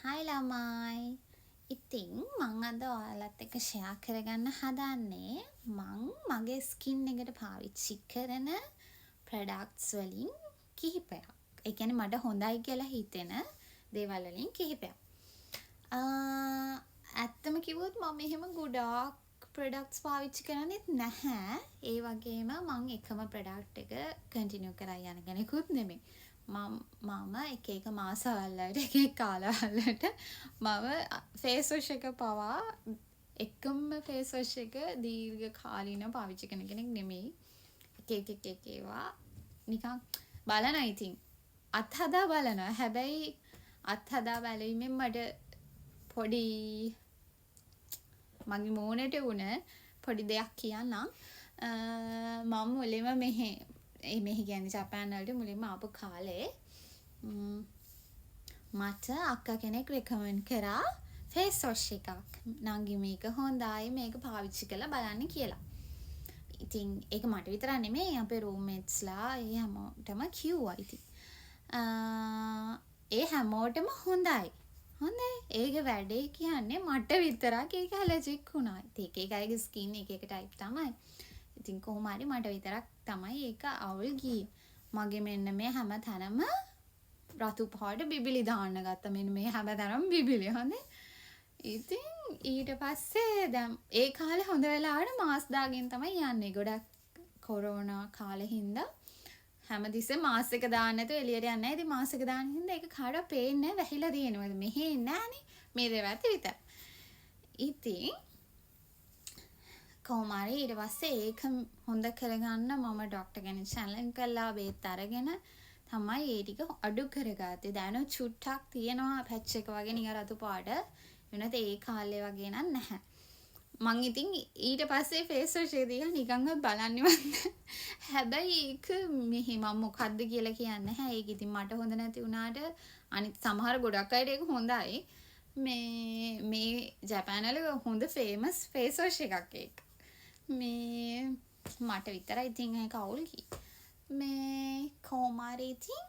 Hi ළමයි. ඉතින් මං අද ඔයාලත් එක්ක ෂෙයා කරගන්න හදන්නේ මං මගේ ස්කින් එකට පාවිච්චි කරන ප්‍රොඩක්ට්ස් වලින් කිහිපයක්. ඒ කියන්නේ මට හොඳයි කියලා හිතෙන දේවල් වලින් කිහිපයක්. ඇත්තම කිව්වොත් මම එහෙම ගොඩාක් ප්‍රොඩක්ට්ස් පාවිච්චි කරන්නෙත් නැහැ. ඒ වගේම මං එකම ප්‍රොඩක්ට් එක කන්ටිනියු කරන් යන කෙනෙකුත් නෙමෙයි. මම එක එක මාසවල් වලට, එක එක කාලවල් වලට මම ෆේස් වොෂ් එක පවා එකම ෆේස් වොෂ් එක දීර්ඝ කාලීනව පාවිච්චි කරන කෙනෙක් නෙමෙයි. එක එක එක එක ඒවා නිකන් බලනවා ඉතින්. අත්හදා බලනවා. හැබැයි අත්හදා බැලීමෙන් මට පොඩි මගේ මූණට වුණ පොඩි දෙයක් කියන්නම්. මම මුලින්ම මෙහෙ, ඒ මෙහෙ කියන්නේ ජපාන් වලට මුලින්ම ආපු කාලේ මට අක්කා කෙනෙක් රෙකමන්ඩ් කරා ෆේස් වොෂ් එකක්. නංගි, මේක හොඳයි, මේක පාවිච්චි කරලා බලන්න කියලා. ඉතින් ඒක මට විතරක් නෙමෙයි, අපේ රූම්මේට්ස්ලා ඒ හැමෝටම කිව්වා ඉතින්. ඒ හැමෝටම හොඳයි. හොඳයි. ඒක වැඩේ කියන්නේ මට විතරක් ඒක ඇලර්ජික් වුණා. ඉතින් එක එක අයගේ ස්කින් එක එක ටයිප් තමයි. ඉතින් කොහොම හරි මට විතරක් තමයි ඒක අවුල් ගියේ. මගේ මෙන්න මේ හැම තැනම රතු පාට බිබිලි දාන්න ගත්තා. මෙන්න මේ හැම තැනම බිබිලි. හොඳේ. ඉතින් ඊට පස්සේ දැන් ඒ කාලේ හොඳ වෙලාවට මාස්ක් දාගෙන තමයි යන්නේ. ගොඩක් කොරෝනා කාලේ හින්දා හැමතිස්සෙම මාස්ක් එක දාන්න නැතුව එළියට යන්නේ නැහැ. ඉතින් මාස්ක් එක දාන හින්දා ඒක කාටවත් පේන්නේ නැහැ, වැහිලා තියෙනවා. මොකද මෙහෙ නෑනේ. මේ දෙපැත්තේ විතරයි. ඉතින් කොහොම හරි ඊට පස්සේ ඒක හොඳ කරගන්න මම ඩොක්ටර් කෙනෙක් චැලෙන්ජ් කරලා බේත් අරගෙන තමයි ඒ ටික අඩු කරගත්තේ. දැනුත් චුට්ටක් තියෙනවා පැච් එක වගේ නිකන් රතු පාට. වෙනත් ඒ කාලේ වගේ නම් නැහැ. මං ඉතින් ඊට පස්සේ ෆේස් වොෂ් එක දිහා නිකන්වත් බලන්නේවත් නැහැ. හැබැයි ඒක මෙහෙ මං මොකද්ද කියලා කියන්නේ නැහැ. ඒක ඉතින් මට හොඳ නැති වුණාට අනිත් සමහර ගොඩක් අයට ඒක හොඳයි. මේ මේ ජපාන් වල හොඳ ෆේමස් ෆේස් වොෂ් එකක් ඒක. මේ මට විතරයි ඉතින් ඒක අවුල් ගියේ. මේ කොහොම හරි ඉතින්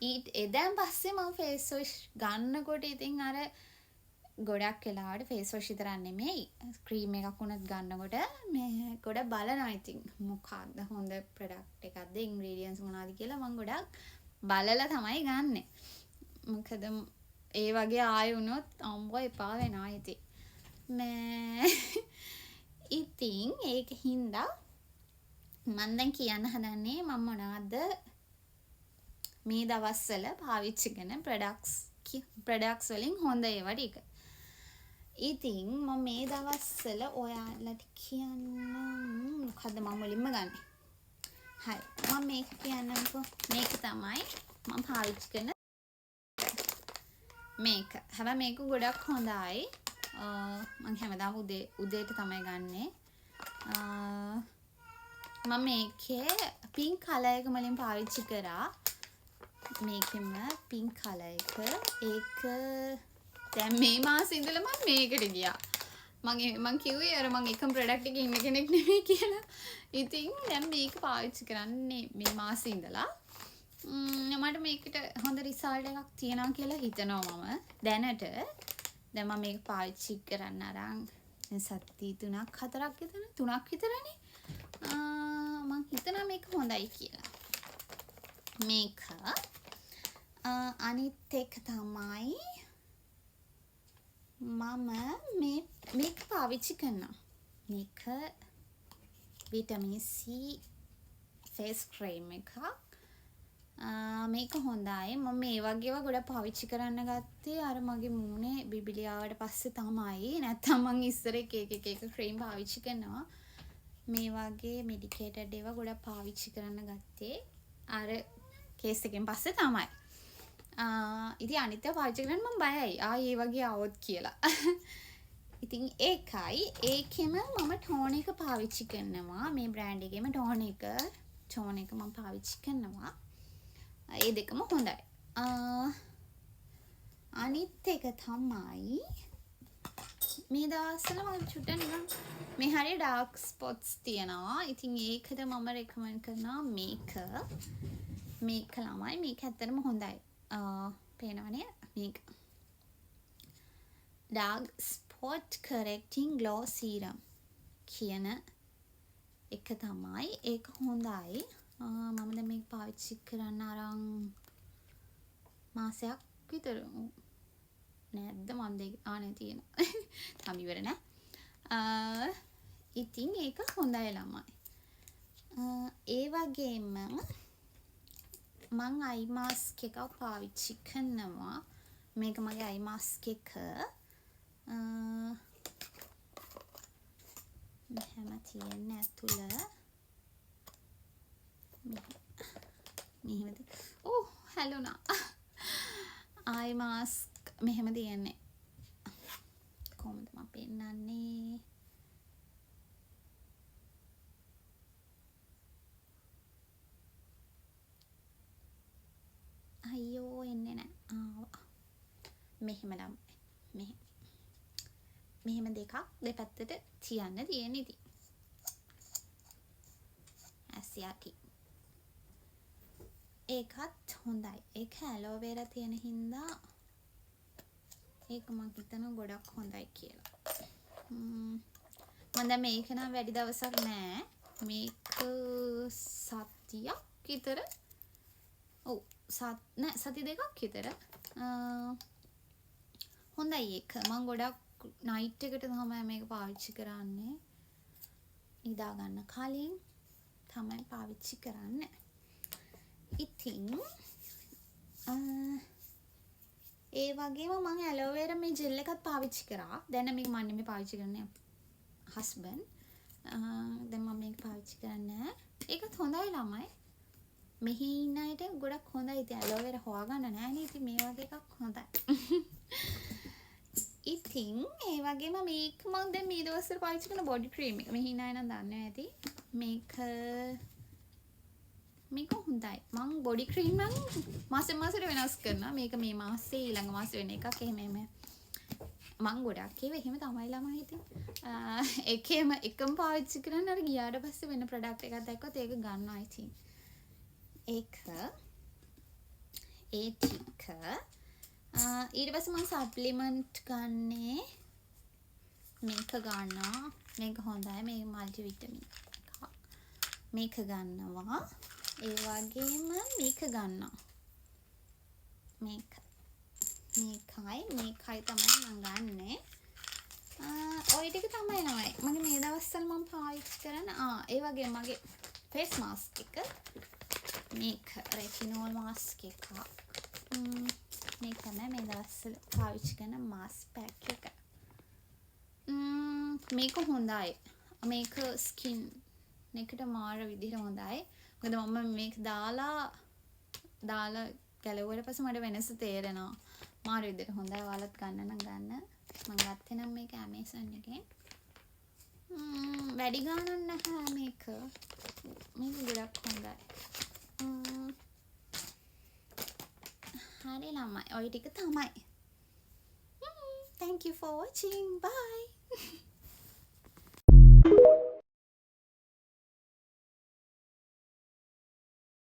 ඊට එදැන් පස්සේ මං ෆේස් වොෂ් ගන්නකොට ඉතින් අර ගොඩක් වෙලාවට ෆේස් වොෂ් විතරක් නෙමෙයි, ක්‍රීම් එකක් වුණත් ගන්නකොට මේ ගොඩක් බලනවා ඉතින් මොකක්ද හොඳ ප්‍රොඩක්ට් එකක්ද, ඉන්ග්‍රීඩියන්ට්ස් මොනවද කියලා මං ගොඩක් බලලා තමයි ගන්නෙ. මොකද ඒ වගේ ආයෙ වුණොත් අම්බෝ එපා වෙනවා ඉතින්. මේ ඉතින් ඒක හින්දා මං දැන් කියන්න හදන්නේ මං මොනවද මේ දවස්වල පාවිච්චි කරන ප්‍රොඩක්ට්ස් ප්‍රොඩක්ට්ස් වලින් හොඳ ඒවා ටික. ඉතින් මම මේ දවස්වල ඔයාලට කියන්නම් මොකද්ද මම මුලින්ම ගන්නෙ. හරි, මම මේක කියන්නම්කෝ. මේක තමයි මම පාවිච්චි කරන මේක. හැබැයි මේක ගොඩක් හොඳයි. මං හැමදාම උදේ උදේට තමයි ගන්නෙ. මම මේකේ පින්ක් කලර් එක මුලින් පාවිච්චි කරා. මේකෙම පින්ක් කලර් එක. ඒක දැන් මේ මාසෙ ඉඳලා මං මේකට ගියා. මං කිව්වේ අර මං එකම ප්‍රොඩක්ට් එකේ ඉන්න කෙනෙක් නෙමෙයි කියලා. ඉතින් දැන් මේක පාවිච්චි කරන්නේ මේ මාසෙ ඉඳලා. මට මේකට හොඳ රිසල්ට් එකක් තියෙනවා කියලා හිතනවා මම දැනට. දැන් මම මේක පාවිච්චි කරන්න අරන් සති 3ක් 4ක් විතර, 3ක් විතරනේ. මං හිතනවා මේක හොඳයි කියලා. මේක අනිත් එක තමයි මම මේ මේක පාවිච්චි කරනවා. මේක විටමින් C face cream එකක්. මේක හොඳයි. මම මේ වගේ ඒවා ගොඩක් පාවිච්චි කරන්න ගත්තේ අර මගේ මූණේ බිබිලි ආවට පස්සේ තමයි. නැත්තම් මං ඉස්සර එක එක එක එක ක්‍රීම් පාවිච්චි කරනවා. මේ වගේ මෙඩිකේටඩ් ඒවා ගොඩක් පාවිච්චි කරන්න ගත්තේ අර කේස් එකෙන් පස්සේ තමයි. ඉතින් අනිත් ඒවා පාවිච්චි කරන්න මං බයයි. ආයි ඒ වගේ ආවොත් කියලා. ඉතින් ඒකයි. ඒකෙම මම ටෝනර් එක පාවිච්චි කරනවා. මේ බ්‍රෑන්ඩ් එකේම ටෝනර් එක. ටෝනර් එක මම පාවිච්චි කරනවා. ඒ දෙකම හොඳයි. අනිත් එක තමයි මේ දවස්වල මම චුට්ටක් නිකන් මේ හරිය ඩාර්ක් ස්පොට්ස් තියෙනවා. ඉතින් ඒකට මම රෙකමන්ඩ් කරනවා මේක. මේක ළමයි, මේක ඇත්තටම හොඳයි. පේනවනේ මේක. Dark Spot Correcting Glow Serum කියන එක තමයි. ඒක හොඳයි. මම දැන් මේක පාවිච්චි කරන්න අරන් මාසයක් විතර නැද්ද මන් දෙක ආ නෑ තියෙනවා. තාම ඉවර නෑ. ඉතින් ඒක හොඳයි ළමයි. ඒ වගේම මං අයි මාස්ක් එකක් පාවිච්චි කරනවා. මේක මගේ අයි මාස්ක් එක. මෙහෙම තියෙන ඇතුළ මෙහෙමද? ඕ හැලුණා. අයි මාස්ක් මෙහෙම තියෙන්නේ. කොහොමද මම පෙන්නන්නේ? අයියෝ එන්නේ නෑ. ආවා. මෙහෙම ළමයි. මෙහෙම. මෙහෙම දෙකක් දෙපැත්තට තියන්න තියෙන ඉතින්. ඇස් යටි. ඒකත් හොඳයි. ඒක ඇලෝවේරා තියෙන හින්දා ඒක මං හිතනවා ගොඩක් හොඳයි කියලා. මං දැන් මේක නම් වැඩි දවසක් නෑ. මේක සතියක් විතර. ඔව් නෑ සති දෙකක් විතර. හොඳයි ඒක. මං ගොඩක් නයිට් එකට තමයි මේක පාවිච්චි කරන්නේ. නිදා ගන්න කලින් තමයි පාවිච්චි කරන්නේ. ඉතින් ඒ වගේම මං ඇලෝවේරා මේ ජෙල් එකත් පාවිච්චි කරා. දැන් නම් මේක මං නෙමෙයි පාවිච්චි කරන්නේ, හස්බන්ඩ්. දැන් මම මේක පාවිච්චි කරන්නේ නෑ. ඒකත් හොඳයි ළමයි. මෙහි ඉන්න අයට ගොඩක් හොඳයි. ඉතින් ඇලෝවේරා හොයාගන්න නෑනේ. ඉතින් මේ වගේ එකක් හොඳයි. ඉතින් ඒ වගේම මේක මං දැන් මේ දවස්වල පාවිච්චි කරන බොඩි ක්‍රීම් එක. මෙහි ඉන්න අය නම් දන්නවා ඇති. මේක හොඳයි. මං බොඩි ක්‍රීම් නම් මාසෙන් මාසෙට වෙනස් කරනවා. මේක මේ මාසේ ඊළඟ මාසේ වෙන එකක්. එහෙම එහෙම. මං ගොඩක් ඒවා එහෙම තමයි ළමයි ඉතින්. එකේම එකම පාවිච්චි කරන්න අර ගියාට පස්සේ වෙන ප්‍රොඩක්ට් එකක් දැක්කොත් ඒක ගන්නවා ඉතින්. ඒක ඒ ටික. ඊට පස්සේ මං සප්ලිමන්ට් ගන්නේ මේක ගන්නවා. මේක හොඳයි. මේ මල්ටි විටමින් එකක්. මේක ගන්නවා. ඒ වගේම මේක ගන්නවා. මේක. මේකයි තමයි මං ගන්නෙ. ඔය ටික තමයි ළමයි. මගේ මේ දවස්වල මං පාවිච්චි කරන ඒ වගේම මගේ ෆේස් මාස්ක් එක. මේක රෙටිනෝල් මාස්ක් එකක්. මේක තමයි මේ දවස්වල පාවිච්චි කරන මාස්ක් පැක් එක. මේක හොඳයි. මේක ස්කින් එකට මාර විදිහට හොඳයි. මොකද මම මේක දාලා ගැලවුවට පස්සේ මට වෙනස තේරෙනවා. මාර විදිහට හොඳයි. ඔයාලත් ගන්න නම් ගන්න. මං ගත්තේ නම් මේක Amazon එකෙන්. වැඩි ගාණක් නැහැ මේක. මේක ගොඩක් හොඳයි. හරි ළමයි, ඔය ටික තමයි. Thank you for watching. Bye.